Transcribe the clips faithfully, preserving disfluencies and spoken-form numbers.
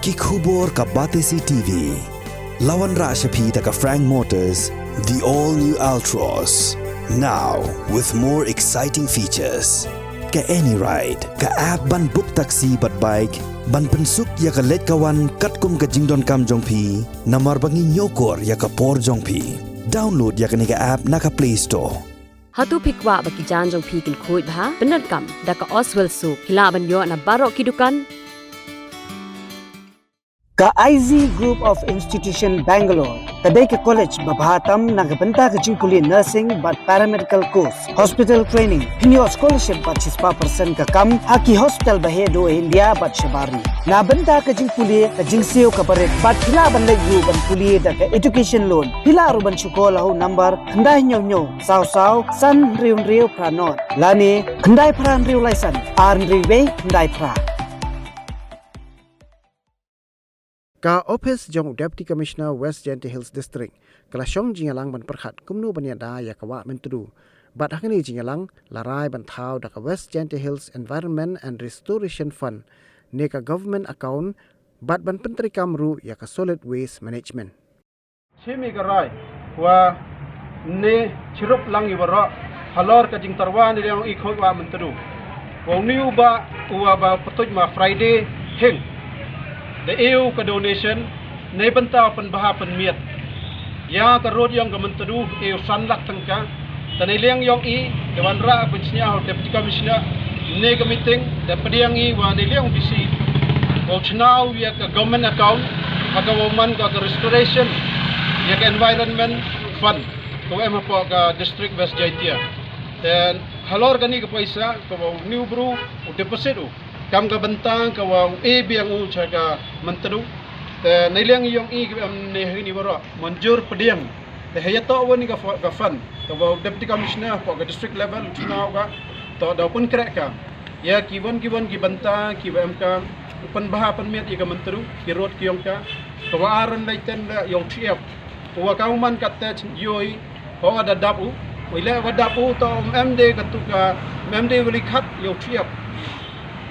Ki khubor ka Batesi T V. La wanrah cha phi da ka Frank Motors, the all new Altroz. Now, with more exciting features. Ka AnyRide, ka app ban book taxi bad bike, ban pynsuk ya ka leit ka wan katkum ka jingdonkam jong phi, namar ba ngi ñiewkor ya ka por jong phi. Download ya kani ka app na ka Play Store. Hato phi kwah ba ki jaiñ jong phi kin khuid bha? Pyndonkam da ka Oswell Soap. Phi lah ban ïoh na baroh ki dukan. Ka I Z Group of Institution Bangalore ka dei ka college ba bha tam na ka bynta ka jingpule nursing bad paramedical course, hospital training. Phin ïoh scholarship bad chispah percent ka kam ha ki hospital ba heh dooh India bad shabar ri. Na bynta ka jingpule, ka jingsiew ka barit bad phi lah ban leit ruh ban pule da ka education loan. Phi lah ruh ban shukor ha u number khyndai hynñiew hynñiew saw saw san hynriew hynriew phra nod lane khyndai phra hynriew lai san ar hynriew wei khyndai phra. Ka office jong u Deputy Commissioner West Jaintia Hills District ka la shong jingïalang ban pyrkhat kumno ban ïada ïa ka wah Myntdu. Bad ha kani jingïalang la rai ban thaw da ka West Jaintia Hills Environment and Restoration Fund ne ka government account bad ban pyntreikam ruh ïa ka solid waste management. Chim i ka rai wa ne chirup lang i waroh halor ka jingtyrwa ne liang i khot wah Myntdu. Wa u ni u ba u wa ba pyntuid ma Friday Hieng da e u ka donation ne bynta pynbha pynmiat ïa ka road yong ka Myntdu, e u san lak tyngka. Te ne liang yong i da wanrah pynsñiaw Deputy Commissioner ne ka meeting da pdiang i wa ne liang u D C wa u chna u ïa ka government account ha ka wa man ka, ka restoration ïa ka environment fund ka wa em hapoh ka district West Jaintia. Te halor kani ka poisa ka wa u ni u bru u deposit u kam ka bynta ka wa u e biang u cha ka Myntdu. Te ne liang yong i ka em ne ha kani waroh mynjur pdiang. Te ha ïa toh wa ni ka fo-, ka fund ka wa u Deputy Commissioner hapoh ka district level u chna u ka toh da u pynkreh ka ïa ki wan ki wan ki bynta ki wa em ka u pynbha pynmiat ïa ka Myntdu, ki road ki yong ka. Ka wa ar lai ten da ïa u thiap u wa ka u man ka te chen yoi. Ka wa da dap u, u le wa dap u toh um em de ka tu ka, um em de wa li khat ïa u thiap.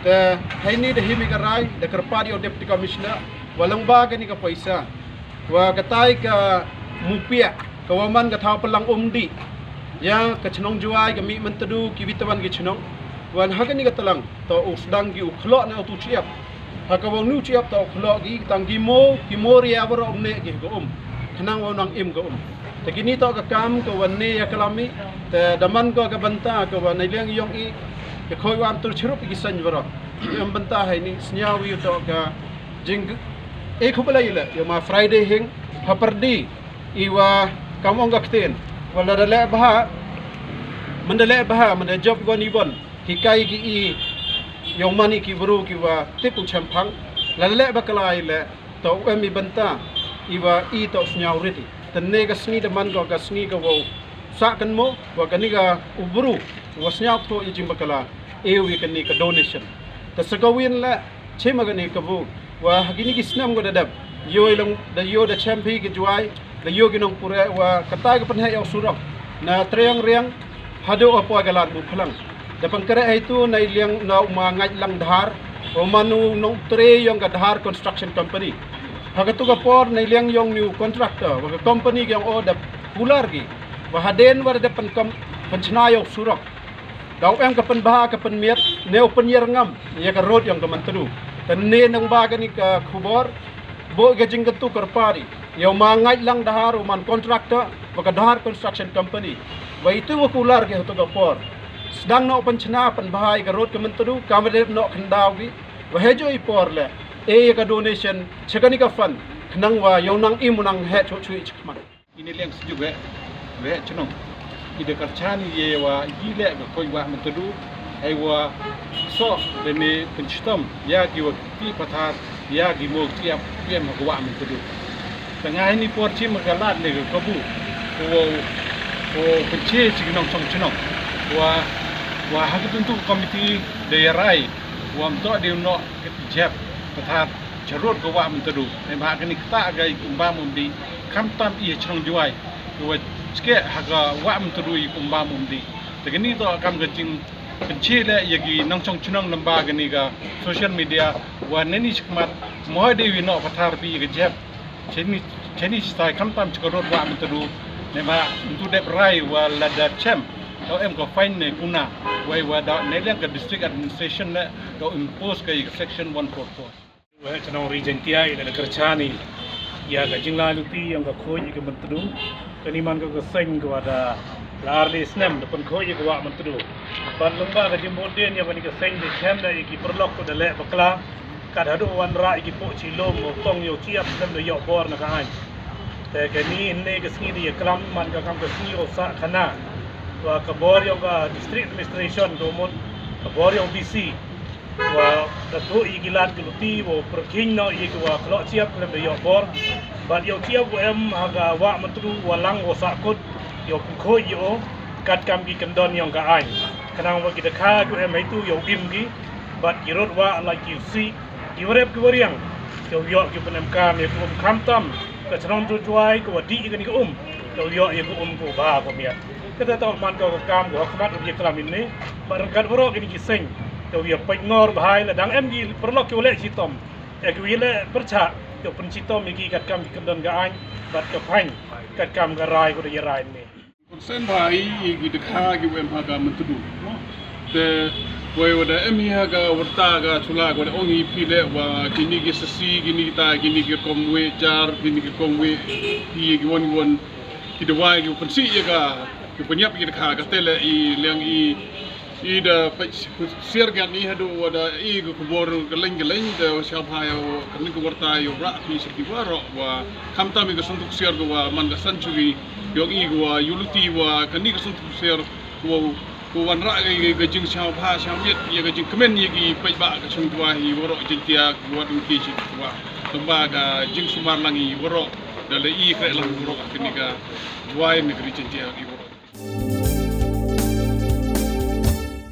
Te ha ini da him i ka rai da kyrpad ïa u Deputy Commissioner wa lang ba kani ka poisa wa katai ka mupiah ka wa man ka thaw pynlang um dih ïa ka chnong Jwai, ka mih Myntdu, ki witawan ki chnong. Wa ha kani ka tlang toh u sdang ki u khloh na u tu chiap. Ha ka wa u nu chiap toh u khloh ki tang ki mo, ki mo ria waroh um ne ki ka um khnang wa u nang im ka um. Te kini toh ka kam ka wa ne ïa ka lami. Te da man ko ka bynta ka wa ne liang yong i ka khoi wa am tur chirup ki san waroh. Em bynta ha ini sñiaw ïa u toh ka jing e khublei le ïa ma Friday Hieng ha pyrdi i wa kam ong ka ktien wa la da leh bha, man da leh bha, man da jop wan i wan ki kai ki i ïa u man i ki bru ki wa tip u chemphang. La leh ba ka lai le toh u em i bynta i wa i toh sñiaw rit i. Te ne ka sngi da man ko ka sngi ka wa u sah kynmo wa kani ka u bru wa sñiaw thoh i jingbakla e u i kani ka donation. Te sa ka win le chim ha kani ka bu wa ha kini ki snem ko da dep ïo i lang da ïo da chem phi ki Jwai da ïo ki nongpure wa katai ka pynheh ïa u surok na Triang Riang haduh wa poi ka lad Muphlang. Da pynkreh ha itu na i liang na u ma Ngait Lang Dhar wa man u nongtre yong ka Dhar Construction Company. Ha ka tu ka por na i liang yong ni u contractor wa ka company ki yong o da kular ki wa hadien wa da dep pynkom pynchna ïa u surok. Da u em ka pynbha ka pynmiat ne u pynïar ngam ïa ka road yong ka Myntdu. Te ne nang ba kani ka khubor bo ka jingkyntu kyrpad i ïa u ma Ngait Lang Dhar u man contractor wa ka Dhar Construction Company. Wa itu wa kular ki ha tu ka por sdang noh pynchna pynbha ïa ka road ka Myntdu kam wa dep noh khyndaw ki wa hejo i por le e ïa ka donation cha kani ka fund khnang wa ïa u nang im u nang heh chuh chuh i chakman. Ini liang sjuk eh, weh chnong. I da kyrchan i ye wa i leh ka khoi wah Myntdu, hei wa soh da ne pynchitom ïa ki wa ki pathar, ïa ki mo tiap, ïa ma ka wah Myntdu. Tang ha ini por chim ka lad ne ka kabu, ko, ko pynche chi ki nongchong chnong. Wa, wa ha ka tuntu committee da ïa rai wa ym toh de u noh ka ti jep pathar cha road ka wah Myntdu. Em ha kani kata ka i kumba mum di khamtam i ha chnong Jwai. Ki wa chke ha ka wah Myntdu i kumba mum di. Te kani toh kam ka jing Pynchih leh ya ki nongchong chnong lyngba kani ka social media, wa neini chakhmat mo de wi noh pathar phi ya ka jep. Chini, chini chitai khamtam cha ka rud wah Myntdu. Neibhah ym tu dep rai wa lada chem, daw em ka fine ne kuna. Wei wa da neiliang ka district administration leh daw impose ka ya ka section one four four. Waheh chnong Ri Jaiñtia, i da kyrchan i ya ka jinglai luti yong ka khooid ya ka Myntdu. Kani man ka ka seng ka wa da la ar le snem da pynkhuid ya ka wah Myntdu. Bad lyngba ka jingbood dien ya kani ka seng da chem da ya ki paralok ko da leh bakla. Kat haduh wanrah ya ki poh chilum, u tong yow chiap khlem da yoh bor na ka aiñ. Te kani hynne ka sngi da ya klam man ka kam ka sngi wow sah khana wa ka bor yong ka district administration, ka mut ka bor yong D C. Wa da tuh ya ki lad ki luti wow pyrkhing noh ya ki wa khlok chiap khlem da yoh bor. Bad yow chiap wa em ha ka wah Myntdu wa lang wow sahkut, yow pynkhuid yow katkam ki kyndon yong ka aiñ. Khnang wa ki dakha ki wa em heitu yow im ki. Bad ki rud wah la ki u sih, ki wa rep ki wa riang, yow yoh ki pynemkam ya ka um khamtam ka chnong Jowai ka wa dih ya kani ka um, yow yoh ya ka um ka wa bha ka wa miat. Kata toh man ka ka kam ka wa khmat u ya klam ini. Bad ryngkat waroh kini ki seng, yow ya peit ngor bha i la dang em ki paralok ki wa leh chitom. E ki wa leh pyrchah, yow pynchitom ya ki katkam ki kyndon ka aiñ bad ka fine katkam ka rai ka da ya rai ini. Concern bha i ya ki dakha ki wa em ha ka Myntdu. Te wei wa da em hi ha ka warta ka chula ka wa da ong hi phi leh wa kini ki sasi, kini ki tai, kini ki kom wei jar, kini ki kom wei, ki ki won won, ki dawai ki pynsih ya ka, ki pynyap ya ki dakha. Kate leh i liang i, i da peit siar kat ni haduh wa da i ka khubor ka leng ka leng da shabha ya kani ka warta yow rah phi sa ki waroh wa khamtam ya ka santug siar ka wa man ka sanctuary yong i ka wa yow luti wa kani ka santug siar ka wa, ka wanrah ka, ka, ka jingshabha shabit ya ka jingkmen ya ki paidbah ka chnong Jowai hi waroh Jaiñtia ka wa dang ki chi wa. Tangba ka jingsumar lang i waroh da leh i khreh lang waroh kani ka Jowai ne ka Ri Jaiñtia i waroh.